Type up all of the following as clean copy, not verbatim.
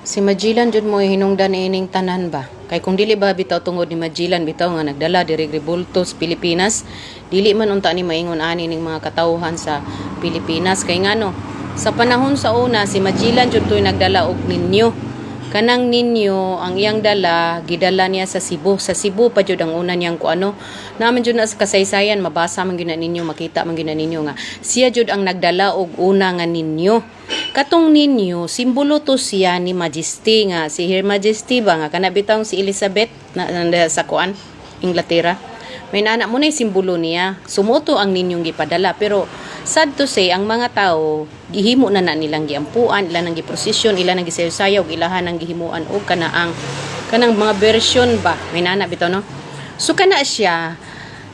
Si Magellan jud mo hinungdan ining tanan ba. Kay kung dili ba bitaw tungod ni Magellan bitaw nga nagdala diri rebulto sa Pilipinas, dili man unta ni maingon ani ning mga katawhan sa Pilipinas. Kay ngano, sa panahon sa una, si Magellan jud to'y nagdala og ninyo. Kanang ninyo ang iyang dala, gidala niya sa Cebu. Sa Cebu pa jud ang una niyang kuano. Naman jud na sa kasaysayan, mabasa man gyud na ninyo, makita man gyud na ninyo nga siya jud ang nagdala og una nga ninyo. Katong ninyo, simbolo to siya ni Majesty, nga si Her Majesty ba, nga kana bitawng si Elizabeth na sa kuan, Inglaterra. May nana mo na yung simbolo niya. Sumuto ang ninyong gipadala, pero sad to say, ang mga tao gihimo na na nilang giampuan, ila nang giprosesyon, ila nang gisayaw-sayaw, ilahan nang gihimuan og kanaang kanang mga version ba. May nana bitaw, no? So kana siya,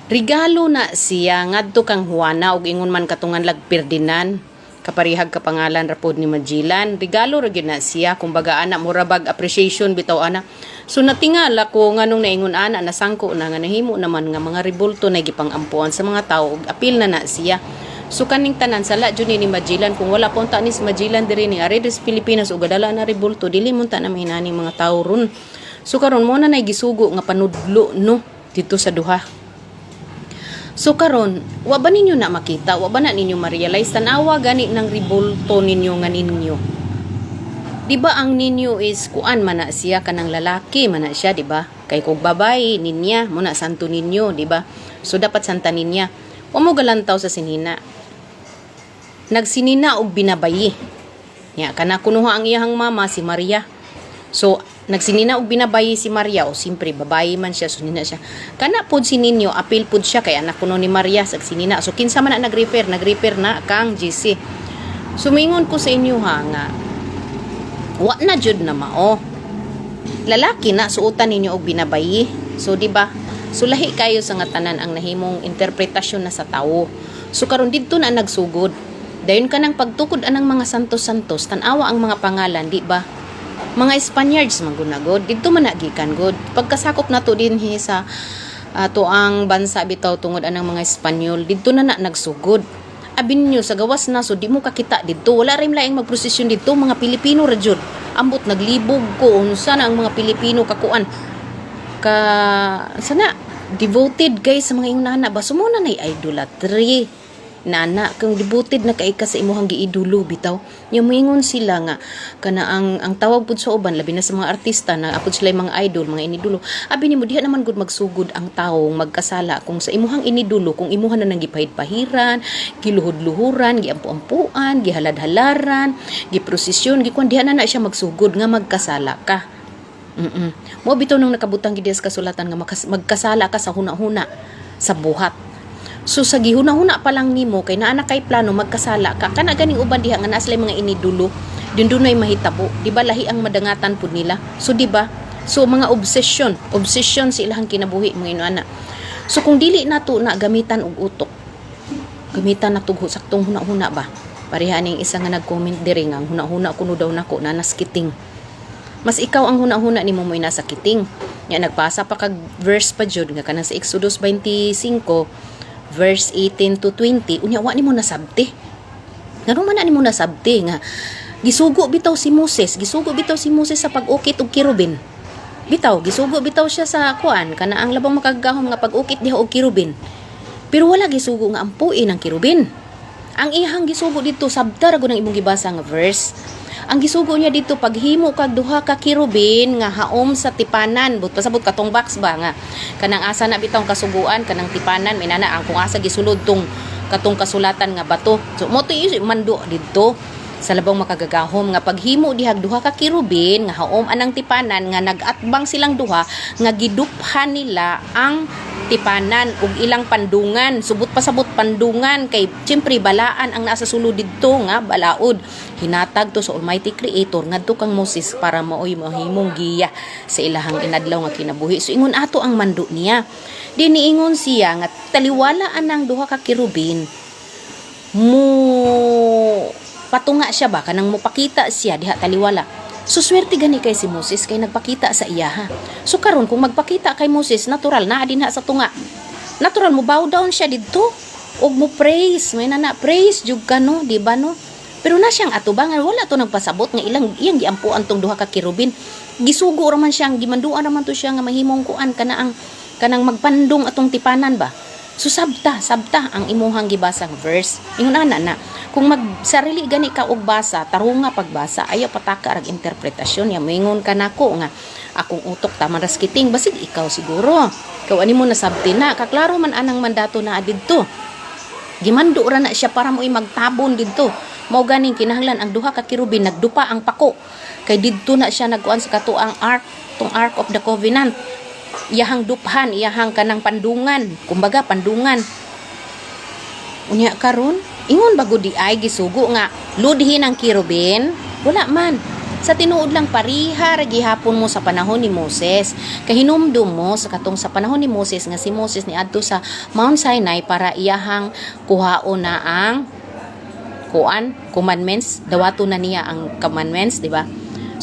regalo na siya ngadto kang Juana, ug ingon man katungan lag Ferdinand, kaparihag ka pangalan ra pod ni Magellan. Regalo ra gyud na siya, kumbaga ana, mura bag appreciation bitaw ana. So natingala ko nganong naingon ana, nasangko na nga nahimo naman nga mga rebulto na gipang-ampuan sa mga tao ug apil na na siya. So kaning tanan, sala jud ni Magellan. Kung wala pa unta ni si Magellan diri ni ari sa Pilipinas ug gadala na rebulto, dili mo ta na mahinani mga tao ron. So karon mo na nay gisugo nga panudlo, no, dito sa duha. So karon, wa ba ninyo na makita, wa ba na ninyo ma-realize, tanawa gani ng rebulto ninyo nga ninyo? Di ba ang ninyo is kuan man na siya, kanang lalaki man na siya, di ba? Kay kung babae, ninya, mo na santo ninyo, di ba? So dapat santa ninya. Wa mo galantaw sa sinina. Nagsinina og binabayi. Nya kana kunuha ang iyahang mama si Maria. So nagsinina og binabayi si Maria, o simpre babayi man siya, so nina siya. Kana pod si ninyo, apil pod siya kay anak kuno ni Maria sa sinina. So kinsa man na nag-refer? Nag-refer na kang GC. Sumingon ko sa inyo ha nga wa na jud na mao. Lalaki na suotan ninyo og binabayi. So di ba? So lahi kayo sa nga tanan ang nahimong interpretasyon na sa tawo. So karon didto na nagsugod. Dayon ka nang pagtukod anang mga santos-santos, tan-awa ang mga pangalan, di ba? Mga Spaniards man gud na god, didto man na gikan god. Pagkasakop nato dinhi sa ato ang bansa bitaw tungod anang mga Espanyol, didto na na nagsugod. Abin nyo sa gawas na, so di mo kakita didto, wala rin laing magprosesyon didto, mga Pilipino ra jud. Ambot naglibog ko unsa na ang mga Pilipino kakuan ka sana devoted guys sa mga ingon ba. So mo na nay idolatry nana, kung devoted na kay ka sa imuhang giidulo bitaw. Nya moingon sila nga kana ang tawag pud sa uban, labi na sa mga artista na apod sila yung mga idol, mga inidulo. Abi nimo, diha naman gud magsugod ang taong magkasala kung sa imuhang inidulo, kung imuha na nang gipahid-pahiran, giluhod-luhuran, giampu-ampuan, gihalad-halaran, giprosesyon, gikuan, diha na na siya magsugod nga magkasala ka. Mo bitaw nang nakabutang gid sa kasulatan nga magkasala ka sa huna-huna, sa buhat. So sa gihuna-huna pa lang nimo kay naa na kay plano, magkasala ka. Kana ganing uban diha nga naa sila mga inidulo, din dunay mahitabo. Di ba lahi ang madangatan pud nila? So di ba? So mga obsession, obsession sa ilahang kinabuhi, mga inana. So kung dili nato na gamitan og utok, gamitan na tug saktong huna-huna ba? Pareha ning isa nga nag-comment diri nga ang huna-huna kuno daw nako na kiting. Mas ikaw, ang huna-huna nimo mo'y nasa kiting. Nya nagpasa pa kag verse pa jud nga kanang sa Exodus 25 verse 18 to 20, unya wa nimo nasabti. Ngano man na nimo nasabti nga gisugo bitaw si Moses, gisugo bitaw si Moses sa pag-ukit og kerubin. Bitaw, gisugo bitaw siya sa kuan, kana ang labang makagagahom nga pag-ukit diha og kerubin. Pero wala gisugo nga ampuin ang kerubin. Ang iyang gisugo dito, sabta ra gud ang imong gibasa nga verse. Ang gisugo niya dito, paghimo kag duha ka kerubin nga haom sa tipanan, but pasabot katong box ba nga kanang asa na bitawng kasuguan, kanang tipanan, may nana ang kung asa gisulod tong katong kasulatan nga bato. So mo to mando didto sa labong makagagahom nga paghimo dihag duha ka kerubin nga haom anang tipanan, nga nag-atbang silang duha, nga giduphan nila ang tipanan ug ilang pandungan. Subot pasabot pandungan kay siyempre balaan ang nasa sulod didto nga balaod hinatag to sa Almighty Creator ngadto kang Moses para maoy mahimong giya sa ilahang inadlaw nga kinabuhi. So ingon ato ang mando niya diniingon siya nga taliwala anang duha ka kerubin, mo patunga siya ba, kanang mopakita siya diha taliwala. So swerte gani kay si Moses kay nagpakita sa iya ha. So karon kung magpakita kay Moses, natural naa dinha sa tunga. Natural mo bow down siya didto ug mo praise, may nana praise jud ka, no, di ba, no? Pero na siyang atubangan, wala to nagpasabot nga ilang iyang giampuan tong duha ka kerubin. Gisugo ra man siyang, gimanduan ra man to siya nga mahimong kuan kana ang kanang magpandong atong tipanan ba. So sabta, sabta ang imuhang gibasang verse. Ingon ana na, kung magsarili gani ka og basa, tarunga pagbasa, ayaw pataka rag interpretasyon ya. Moingon ka nako nga akong utok tama ras kiting, basig ikaw siguro. Ikaw ani mo nasabti na, kaklaro man anang mandato na didto. Gimando ra na siya para mo'y magtabon didto. Mao ganing kinahanglan ang duha ka kerubin nagdupa ang pako. Kay didto na siya nagkuan sa katuang ark, tong Ark of the Covenant. Iyahang duphan, iyahang kanang pandungan, kumbaga pandungan. Unya karon, ingon bago di ay gisugo nga ludhin ang kerubin, wala man. Sa tinuod lang, pariha ra gihapon mo sa panahon ni Moses. Kahinumdum mo sa katong sa panahon ni Moses nga si Moses niadto sa Mount Sinai para iyahang kuhaon na ang kuan, commandments, dawato na niya ang commandments, di ba?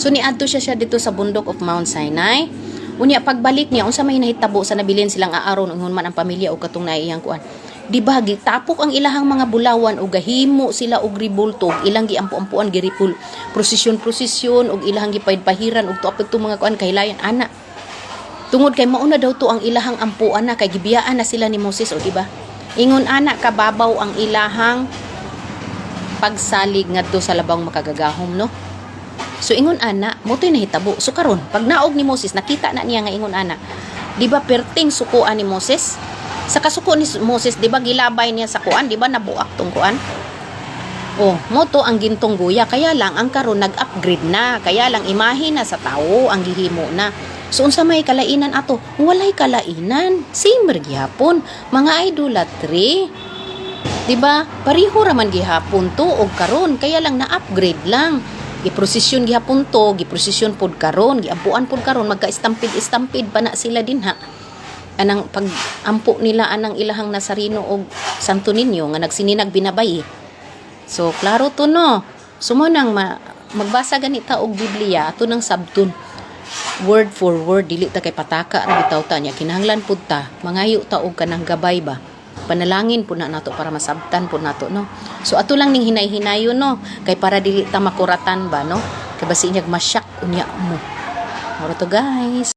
So niadto siya siya dito sa bundok of Mount Sinai. Unya pagbalik niya, unsa may nahitabo sa nabilin silang Aaron, ingon man ang pamilya o katong naiyang kuan? Di ba gitapok ang ilahang mga bulawan ug gahimo sila og ribulto ug ilang giampu-ampuan, giripul prosesyon-prosesyon ug ilahang gipahiran ug tuapod to mga kuan kahilayan ana. Tungod kay mauna daw to ang ilahang ampuan na kay gibiyaan na sila ni Moses o, di ba? Ingon ana kababaw ang ilahang pagsalig ngadto sa labang makagagahom, no? So ingon ana, mo to'y nahitabo. So karon, pag naog ni Moses, nakita na niya nga ingon ana. Di ba perting sukuan ni Moses? Sa kasuko ni Moses, di ba gilabay niya sa kuan, di ba nabuak tong kuan? Oh, mo to ang gintong guya. Kaya lang ang karon nag-upgrade na. Kaya lang imahe na sa tao ang gihimo na. So unsa may kalainan ato? Walay kalainan. Same ra gihapon. Mga idolatry. 'Di ba? Pareho ra man gihapon to og karon, kaya lang na-upgrade lang. Giprosesyon gihapon to, giprosesyon pod karon, giampuan pod karon, magka-stampede-stampede pa na sila din ha. Anang pag-ampo nila anang ilahang Nasareno og Santo Niño nga nagsininag binabay. So klaro to, no. So mo nang magbasa ganita og Biblia, ato nang sabton word for word, dili ta kay pataka ra bitaw ta niya. Kinahanglan pud ta mangayo ta og kanang gabay ba, panalangin pud na nato para masabtan pud nato, no? So ato lang ning hinay-hinayon, no, kay para dili ta makuratan ba, no, kay basi inyag masyak unya mo. Moro to, guys.